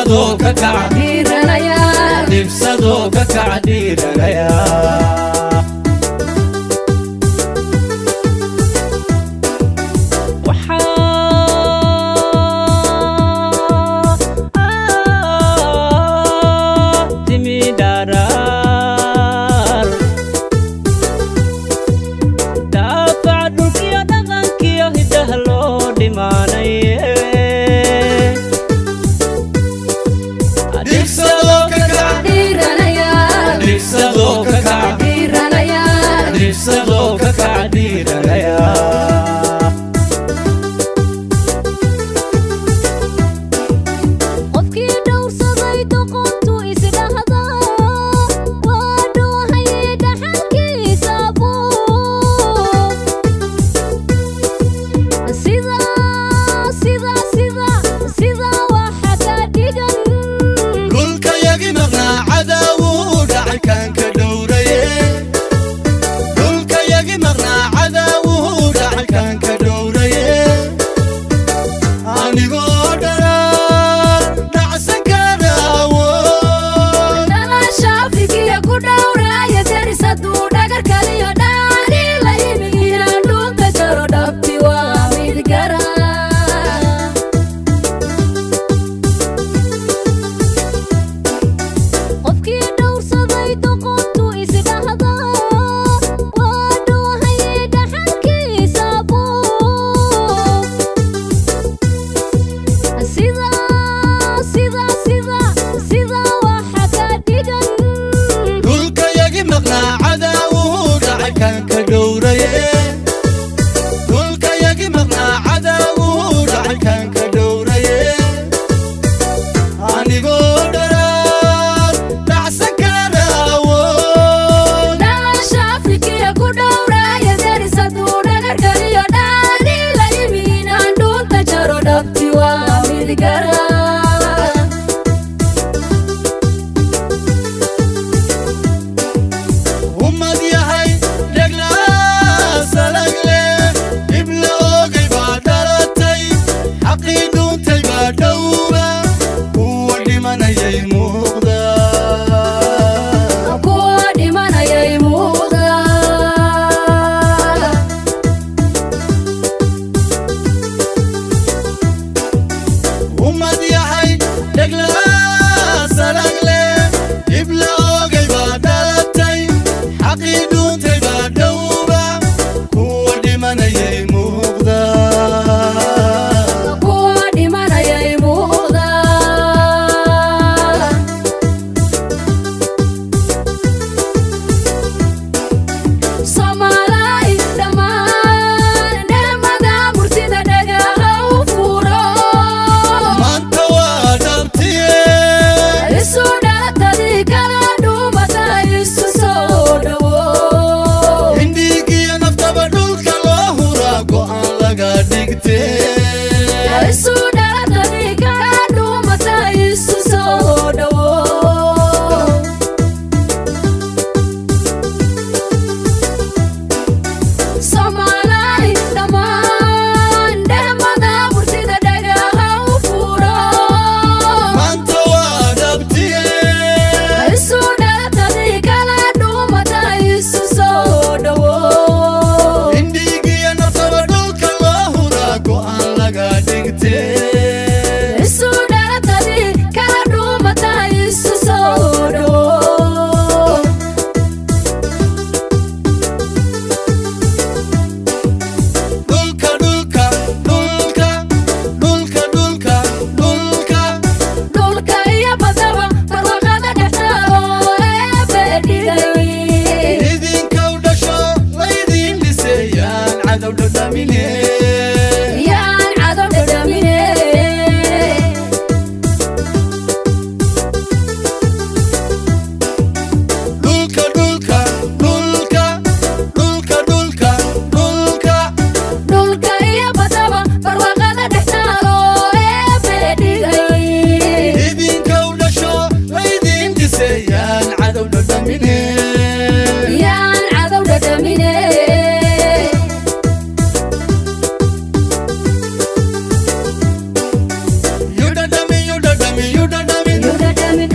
Dhibsadoo ka kaca. Dhiiranaya. Dhibsadoo ka kaca, dhiiranaya. Waxaa timi dharaar daafaca dhulkiyo dhaqankiyo hiddaha loo dhimaanaye. Dhibsadoo ka kaca. Dhiiranaya. Dhibsadoo ka kaca. Dhiiranaya. Dhibsadoo ka kaca, dhiiranaya. Qofkii dhowrsaday doqontu isdhahda waa dhoohaye dhaxalkiisa buug sida sida sida sida waxa ka dhigan. Dhulka yagi maqnaa cadaawuu dhacay kaan ka dhowraye. Dhulka yagi maqnaa cadaawuu dhacay kaan ka dhowraye. Anigoo dharaar dhacsan kara awood. Dhalasha Afrikiya ku dhowraaya deris hadduu dhagar kaliyo dhaani la yimi inaan dhuunta jaro dhabti waa mid gara. Qofkii dhowrsaday doqontu isdhahda waa dhoohaye dhaxalkiisa buug sida sida sida sida waxa ka dhigan. Dhulka yagi maqnaa cadaawuu dhacay kaan ka dhowraye. Dhulka yagi maqnaa cadaawuu dhacay kaan ka dhowraye. Anigoo dharaar dhacsan kara awood. Dhalasha Afrikiya ku dhowraaya deris hadduu dhagar kaliyo dhaani la yimi inaan dhuunta jaro dhabti waa mid gara. Ummad yahay dheglaa salag leh dhib la oogay baa dhalatay, xaqii dhuuntay baa dhowba, kuwa dhimanayay muuqda. Kuwa dhimanayay muuqda. Ummad yahay dheglaa salag leh dhib la oogay baa dhalatay, xaqii dhuuntay baa dhowba, kuwa dhimanayay muuqda. Kuwa dhimanayay muuqda. Soomaalay dhammaan dheemada murtida dhagaha u furo. Maanta waa dhabtiye. Isu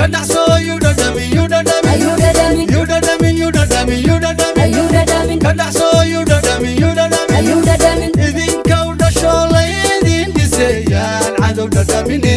Ka dhacsoo yuu dhadhamin, yuu dhadhamin. Ayuu dhadhamin. Yuu dhadhamin, yuu dhadhamin, yuu dhadhamin. Ayuu dhadhamin. Ka dhacsoo yuu dhadhamin, yuu dhadhamin. Ayuu dhadhamin. Idinka u dhashoo laydin dhisayaan cadow dhadhamine.